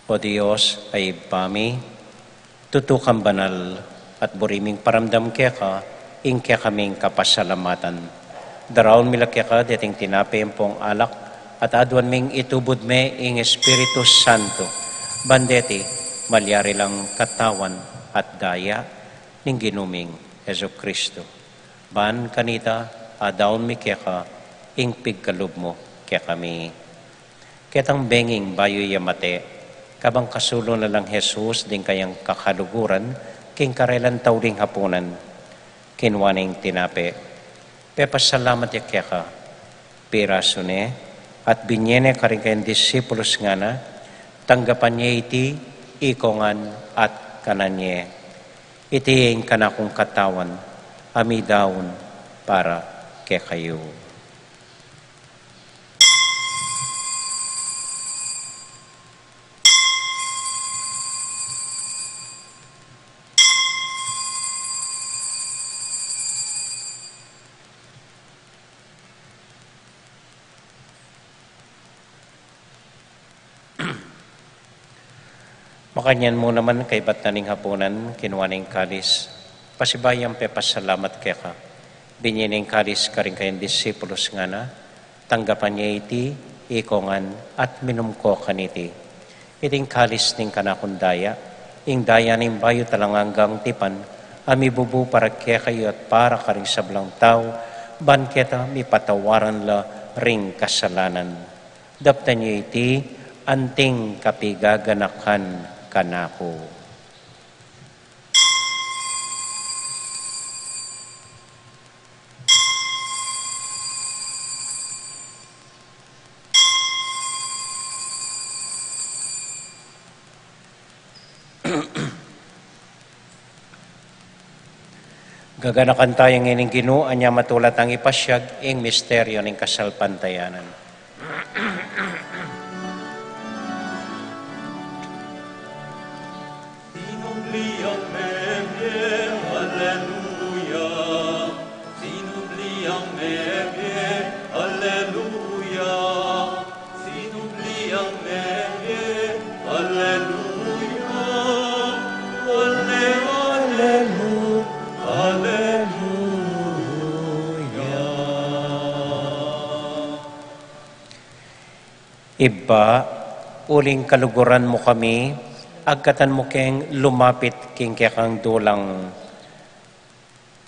O Dios a Ibpa mi, tutu kang banal, at buri ming paramdam keka ing kekaming kapasalamatan. Daraun mi la keka deting tinape ampong alak, at aduan ming itubud me ing Espiritu Santo, ban deti malyari lang katawan at daya ning Ginu ming Jesucristo. Ban kanita, adaun mi keka ing pigkalub mu kekami. Ketang benging bayu ya mate, kabang kasulu na lang Jesus ding kayang kakaluguran king karelang tauling hapunan, kinua ne ing tinape, pepasalamat ya keka, pirasu ne, at binye ne karing kayang disipulus, ngana: Tanggapan ye iti ikongan at kanan ye. Iti ing kanakung katawan a midaun para kekayu. Makanyan mu naman, kaybat na ning hapunan, kinua ne ing kalis, pasibayu yang pepasalamat keka, binye ne ing kalis karing kayang disipulus, ngana: Tanggapan ye iti ikongan at minum ko kaniti. Iti ing kalis ning kanakung daya, ing daya ning bayu at alang anggang tipan, a mibubu para kekayu at para karing sablang tau, ban keta mipatawaran la ring kasalanan. Daptan ye iti anting kapigaganakan kanaku. Gaganakan taya ngeni ing Ginu, anya matula tang ipasyag ing misteryo ning kasalpantayanan. Sinubli yang mebie, aleluya. Sinubli yang mebie, aleluya. Sinubli yang mebie, aleluya. Ale, alelu-, aleluya. Ibpa, uling kaluguran mu kami, agkatan mu keng lumapit king kekang dulang.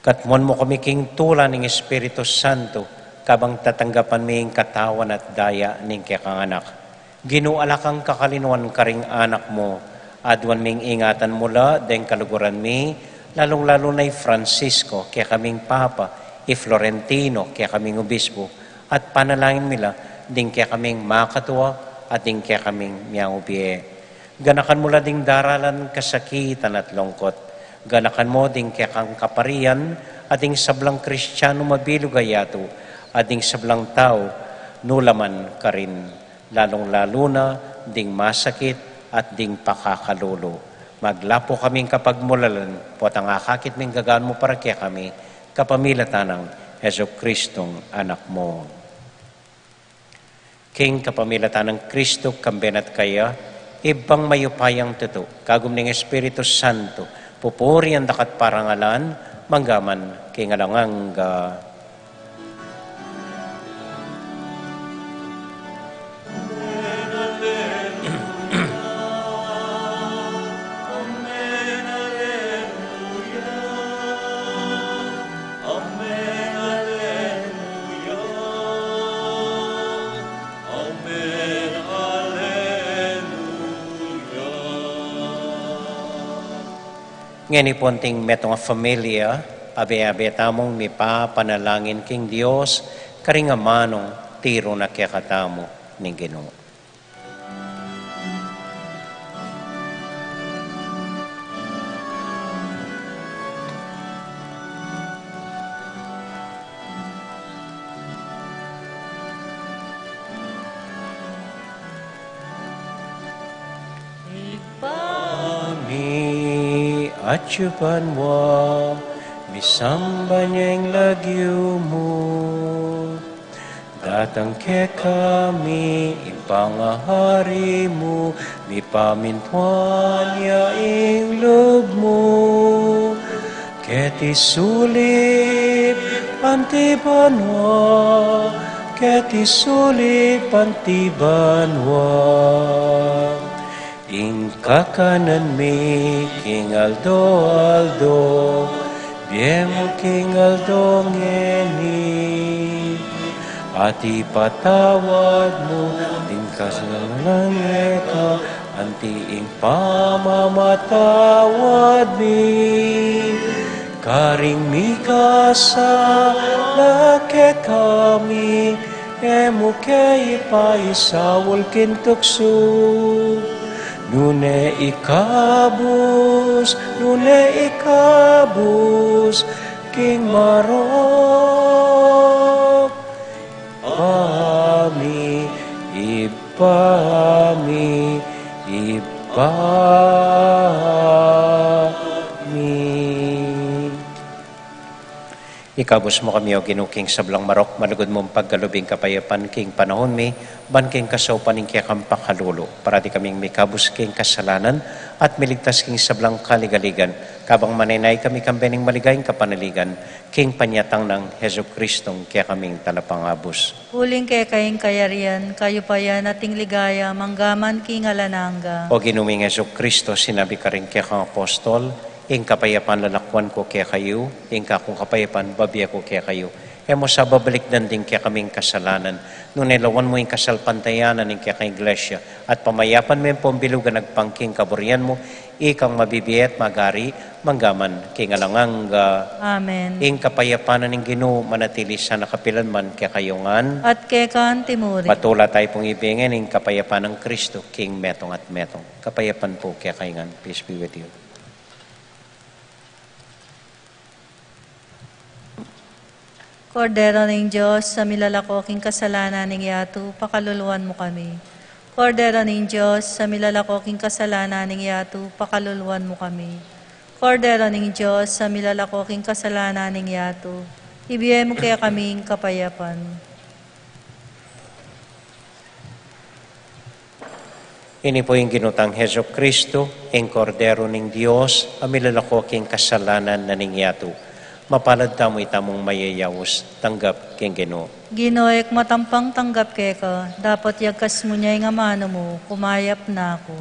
Katmuan mu kami king tula ning Espiritu Santo, kabang tatanggapan mi ing katawan at daya ning kekang Anak. Ginu, ala kang kakalinuan karing anak mu, aduan ming ingatan mu la deng kaluguran mi, lalung-lalu na i Francisco, kekaming Papa, i Florentino, kekaming Obispo, at panalangin mi la ding kekaming makatua at ding kekaming miangubie. Ganakan mu la ding daralan kasakitan at lungkot. Ganakan mu ding kekang kaparian at ding sablang Kristianong mabilug a yatu at ding sablang tau nanu man karin, lalung-lalu na ding masakit at ding pakakalulu. Maglapu kaming kapagmulalan, potang akakit ming gagan mu para kekami, kapamilatan nang Jesucristong Anak mu. King kapamilatan nang Kristo, kambe na at kaya, Ibpang mayupayang tutu, kagum ning Espiritu Santo, pupurian da ka at parangalan, mangga man king alang angga. Ngeni pu anting metung a familia, abe-abe tamung mipapanalangin king Dios, karing amanung tiru na kekatamu ning Ginu. Ibpa mi, atsu banua, misamban ya ing lagyu mu. Datang kekami ing pangahari mu, mipamintuan ya ing lub mu. Keti sulip anti banua, keti sulip anti banua. Ing kakanan mi king aldo-aldo, ibie mu king aldo ngeni. At ipatawad mu ding kasalanan mi keka, anti ing pamamatawad mi karing mikasala kekami, e mu ke ipaisaul king tuksu, nune ikabus, nune ikabus king marok. Ibpa mi, Ibpa mi, Ibpa mi. Ikabus mu kami, O Ginu, king sablang marok, malugud mung pagkalub ing kapayapan king panaun mi, ban king kasaupan ning kekang pakalulu, parati kaming mikabus king kasalanan, at miligtas king sablang kaligaligan, kabang manenaya kami kambe ning maligayang kapanaligan, king panyatang nang Jesucristong kekaming Talapangabus. Uling keka ing kayarian, kayupayan, at ing ligaya, mangga man king alang angga. O Ginu ming Jesucristo, sinabi karing kekang apostol, Ing kapayapan lalakwan ku kekayu, ing kakung kapayapan bibie ku kekayu. E mu sa babalikdan ding kekaming kasalanan, nune lawan mu ing kasalpantayanan ning kekang Iglesia, at pamayapan me pu ing bilug a agpang king kaburian mu, ikang mabibie at magari, mangga man king alang angga. Amen. Ing kapayapan na ning Ginu manatili sana kapilan man kekayu ngan. At keka anti murin. Matula tayu pung ibie ngan ing kapayapan nang Kristo king metung at metung. Kapayapan pu kekayu ngan. Peace be with you. Kordero ning Dios, a milalako king kasalanan ning yatu, pakaluluan mu kami. Kordero ning Dios, a milalako king kasalanan ning yatu, pakaluluan mu kami. Kordero ning Dios, a milalako king kasalanan ning yatu, ibie mu kekami ing kapayapan. Ini pu ing Ginu tang Jesucristo, ing Kordero ning Dios, a milalako king kasalanan na ning yatu. Mapalad tamu itamung mayayaus tanggap king Ginu. Ginu, e ku matampang tanggap keka, dapot yagkas mu ne ing amanu mu, kumayap na ku.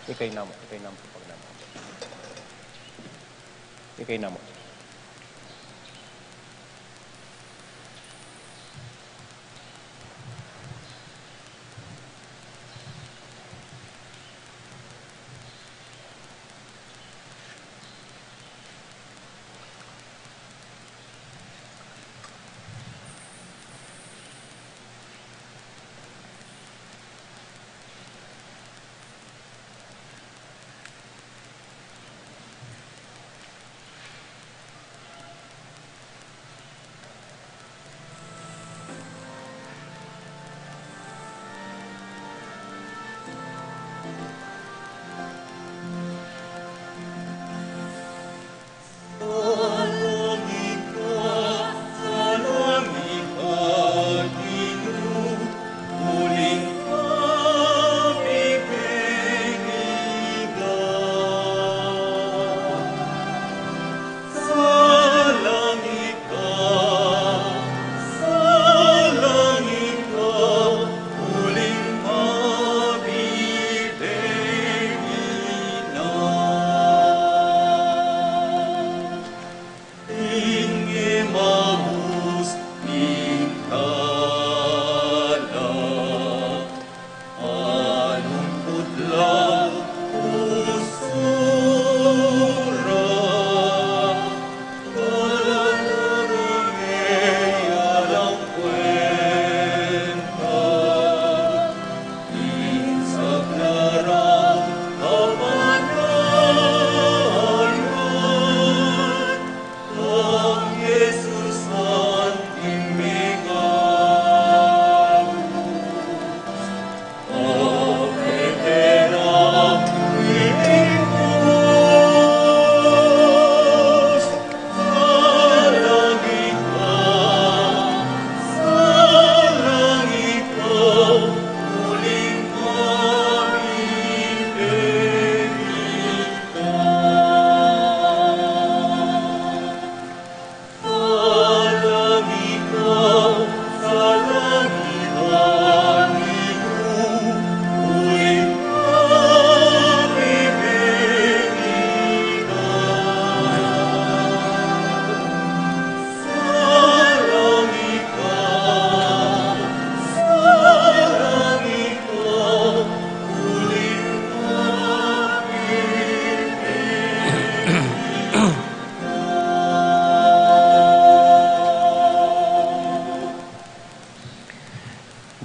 Ikay namu, ikay namu, pag namu. Ikay namu.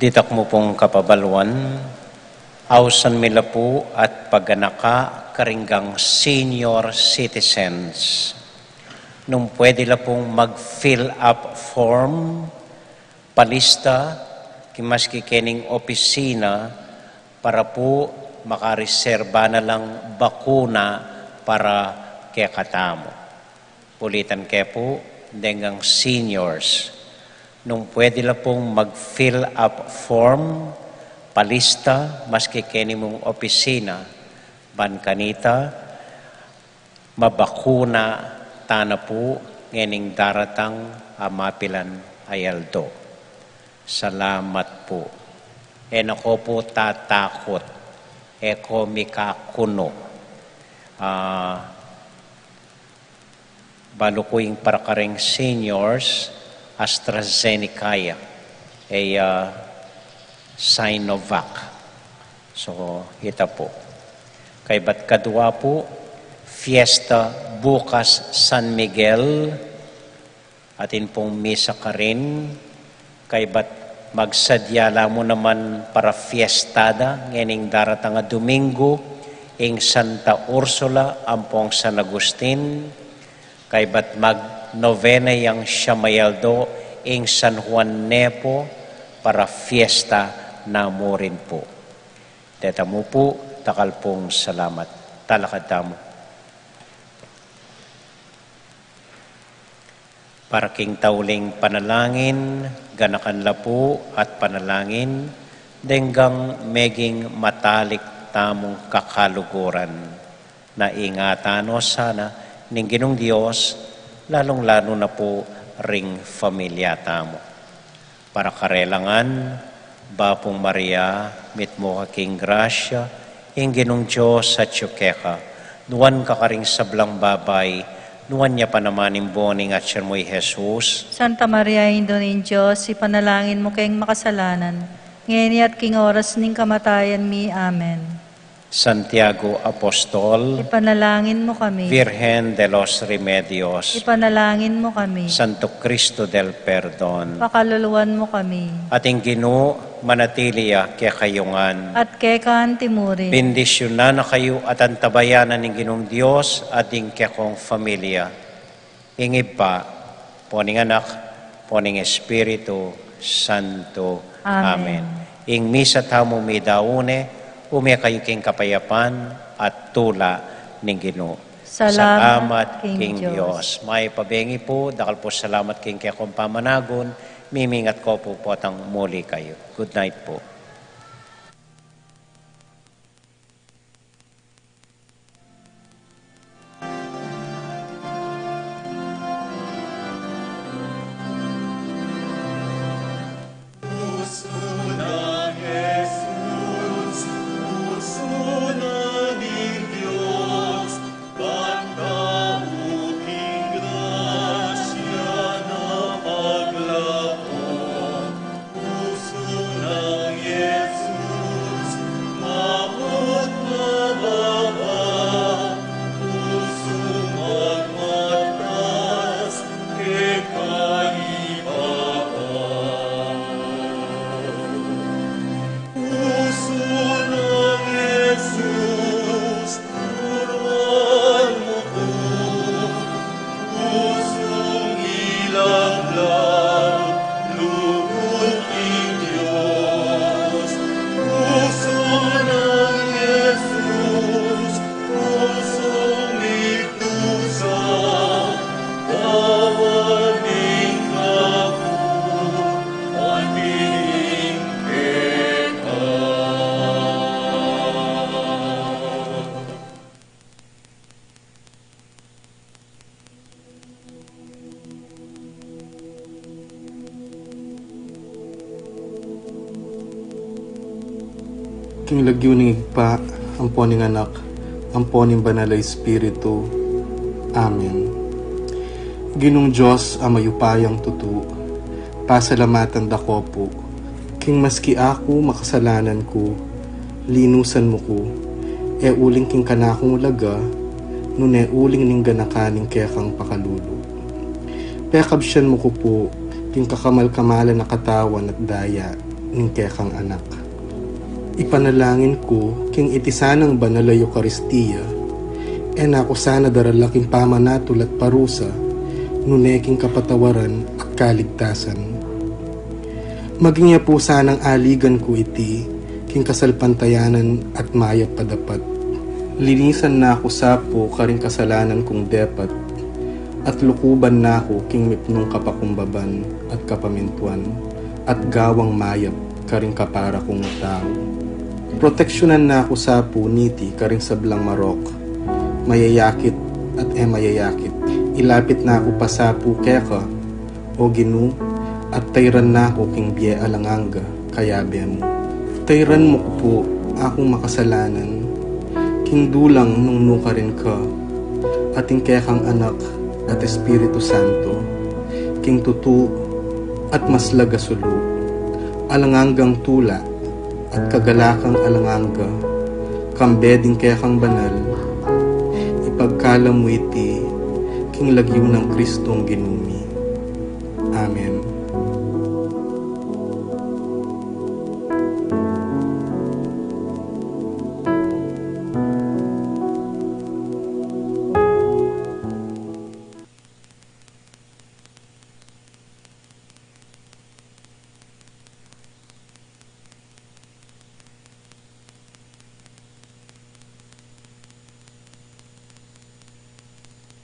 Ditak mu pung kapabaluan, ausan mi la pu at paganaka karing senior citizens. Nung pwede la pung mag-fill up form, palista, ki maski kening opisina, para pu makareserba na lang bakuna para kekatamu. Ulitan ke pu, deng seniors. Nung pwede la pung mag-fill up form, palista, maski keni mung opisina, ban kanita, mabakuna tana pu ngening daratang a mapilan a aldo. Salamat pu. E na ko pu tatakut. E ko mikakunu. Ah, balu ku ing para karing seniors, AstraZeneca ya. E, ah, Sinovac. So, ita pu. Kaybat kadua pu, fiesta bukas San Miguel, atin pung misa karin, kaybat magsadya la mu naman para fiesta da, ngening daratang a Domingo, ing Santa Ursula ampong San Agustin, kaybat mag-novena yang siyam a aldo, ing San Juan Nepo, para fiesta na mu rin pu. Deta mu pu, dakal pung salamat. Talakad tamu. Para king tauling panalangin, ganakan la pu at panalangin, deng meging matalik tamung kakaluguran. Na ingatan no sana ning Ginung Dios, lalung-lalu na pu ring familia tamu. Para karela ngan, Bapu Maria, mitmu ka king grasya, ing Ginung Dios atyu keka, nuan ka karing sablang babai, nuan ya pa naman ing bunga ning atyan mu i Jesus. Santa Maria, Indu ning Dios, ipanalangin mu keng makasalanan, ngeni at king oras ning kamatayan mi. Amen. Santiago Apostol, ipanalangin mu kami. Virgen de los Remedios, ipanalangin mu kami. Santo Cristo del Perdon, pakaluluan mu kami. Ating Ginu manatili ya kekayu ngan. At keka anti mu rin. Bendisyunan na kayu at antabayanan ning Ginung Dios at ding kekong familia. Ing Ibpa, ampo ning Anak, ampo ning Espiritu Santo. Amen. Amen. Ing misa tamu midaun ne, ume kayu king kapayapan at tula ning Ginu. Salamat king Dios. Mayap a bengi pu, dakal pu salamat king kekong pamanagun, mimingat ko pu potang muli kayu. Good night pu. King lagyu ning Ibpa, ampo ning Anak, ampo ning Banal a Espiritu. Amen. Ginung Dios a mayupayang tutu, pasalamatan da ko pu, king maski aku makasalanan ku, linusan mu ku, e uling king kanakung ulaga, nune uling ning ganakan ning kekang pakalulu. Pekabsian mu ku pu, king kakamal-kamalan a katawan at daya, ning kekang anak. Ipanalangin ku king iti sanang banal a Eukaristia, e na ku sana darala king pamanatul at parusa, nune king kapatawaran at kaligtasan. Maging ya pu sanang aligan ku iti king kasalpantayanan at mayap a dapat. Linisan na ku sa pu karing kasalanan kung depat, at lukuban na ku king mipnung kapakumbaban at kapamintuan, at gawang mayap karing kapara kung tau. Proteksyunan na ku sa pu niti karing sablang marok, mayayakit at e mayayakit. Ilapit na ku pa sa pu keka, O Ginu, at tayran na ku king bie alang angga, kayabe mu. Tayran mu ku pu akung makasalanan, king dulang nung nukarin ka, at ing kekang Anak at Espiritu Santo, king tutu at maslag a sulu, alang anggang tula at kagalakang alang angga, kambe ding kekang banal, ipagkalub mu iti king lagyu nang Kristong Ginu mi. Amen.